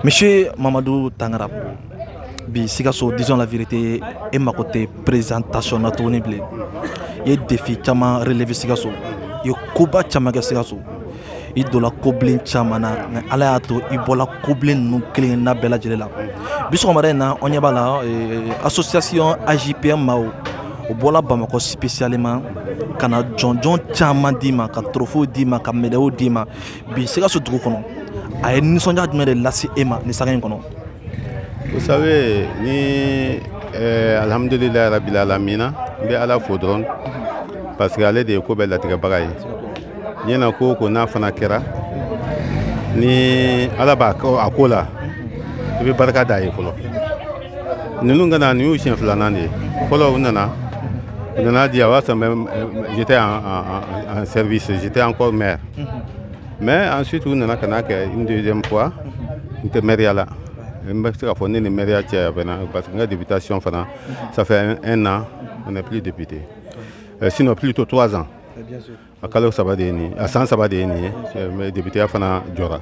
Monsieur Mamadou Tangara, bi Sikaso, disons la vérité, e mako tɛ présentation na tuguni bilen. I ye défi caman relever Sikaso, i ye koba caman kɛ Sikaso, i donna kobilen caman na, mais Ala y'a to i bɔla kobilen ninnu kelen kelenna bɛɛ lajɛlen la. Bi sɔgɔmada in na, an ɲɛ b'a la, association AJPM maaw o bɔla Bamakɔ spécialement ka na jɔnjɔn caman d'i ma, ka trophée d'i ma, ka médaille d'i ma. Bi Sikaso dugu kɔnɔ, a ye nisɔndiya jumɛn de lase e ma nin sanga in kɔnɔ? Vous savez, ni alhamdulilayi rabil alamina, n bɛ Ala fo dɔrɔn parce que ale de ye ko bɛɛ latigɛbaga ye. Ɲɛna ko o ko n'a fana kɛra ni Ala b'a a ko la, i bɛ barika d'a ye fɔlɔ. Ninnu ka na, nin y'u siɲɛ filanan de ye. Fɔlɔ u nana di, a b'a sɔrɔ j'étais en service, j'étais encore maire. Mais ensuite u nana ka na kɛ une deuxième fois, n tɛ maire la. N bɛ se k'a fɔ ne ni maire cɛ fana, parce que n ka députation fana, ça fait un an, on n'est plus député, sinon plutôt 3 ans. A kalo 3 de ye nin ye, a san 3 de ye nin ye, mais députéya fana jɔra.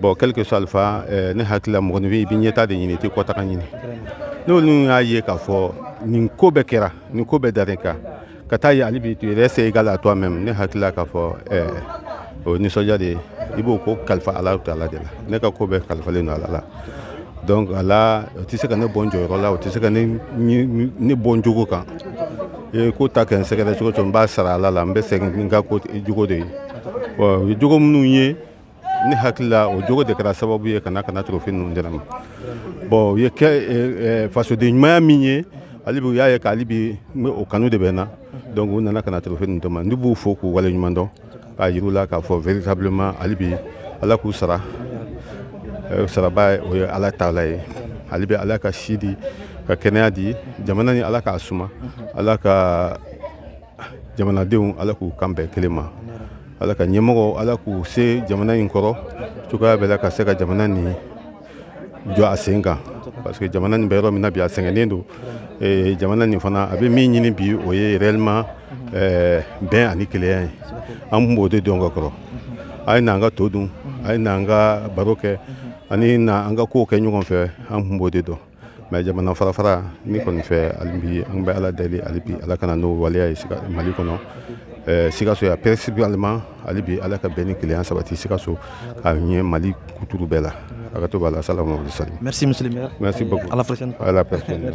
Bon, quel que soit alpha, ne hakili la, mɔgɔninfin, i bɛ ɲɛta de ɲini, i tɛ kɔtaga ɲini. N'olu y'a ye k'a fɔ nin ko bɛɛ kɛra, nin ko bɛɛ dar'i kan, ka taa ye hali bi tu restes égal à toi-même, ne hakili la k'a fɔ o ye nisɔndiya de ye. I b'o ko kalifa Ala taala de la. Ne ka ko bɛɛ kalifalen don Ala la. Donc ala o tɛ se ka ne bɔ n jɔyɔrɔ la, o tɛ se ka ne bɔ n jogo kan. I ye ko ta kɛ n sɛgɛrɛ cogo cogo, n b'a sara Ala la, n bɛ segin ni n ka ko jogo de ye. Bon, u ye jogo minnu ye, ne hakili la, o jogo de kɛra sababu ye ka na trophée ninnu di ne ma. Bon, u ye kɛ fasoden ɲumanya min ye, hali bi u y'a ye k'ale bi o kanu de bɛ n na. Donc u nana ka na trophée ninnu di ma. Ne b'u fo k'u waleɲuman dɔn, k'a yir'u la k'a fɔ véritablement, hali bi Ala k'u sara saraba, o ye Ala taala ye. Hali bi Ala ka si di, ka kɛnɛya di jamana ni, Ala k'a suma, Ala ka jamanadenw, Ala k'u kan bɛn kelen ma, Ala ka ɲɛmɔgɔ, Ala k'u se jamana in kɔrɔ cogoya bɛɛ la, ka se ka jamana nin jɔ a sen kan, parce que jamana nin bɛ yɔrɔ min na bi, a sɛgɛnnen don. Jamana nin fana, a bɛ min ɲini bi, o ye réellement bɛn ani kelenya ye. An kun b'o de dɔn ka kɔrɔ. A ye n'an ka to dun, a ye n'an ka baro kɛ, ani na an ka kow kɛ ɲɔgɔn fɛ, an kun b'o de dɔn. Mais jamana fara fara ni kɔni fɛ, hali bi an bɛ Ala deli, hali bi Ala kana n'o waleya ye Mali kɔnɔ, Sikaso yan principalement. Hali bi Ala ka bɛn ni kelenya sabati Sikaso k'a ɲɛ Mali kuturu bɛɛ la. A ka to b'a la. Salamu. Merci, monsieur le maire. Merci beaucoup. À la prochaine. À la prochaine.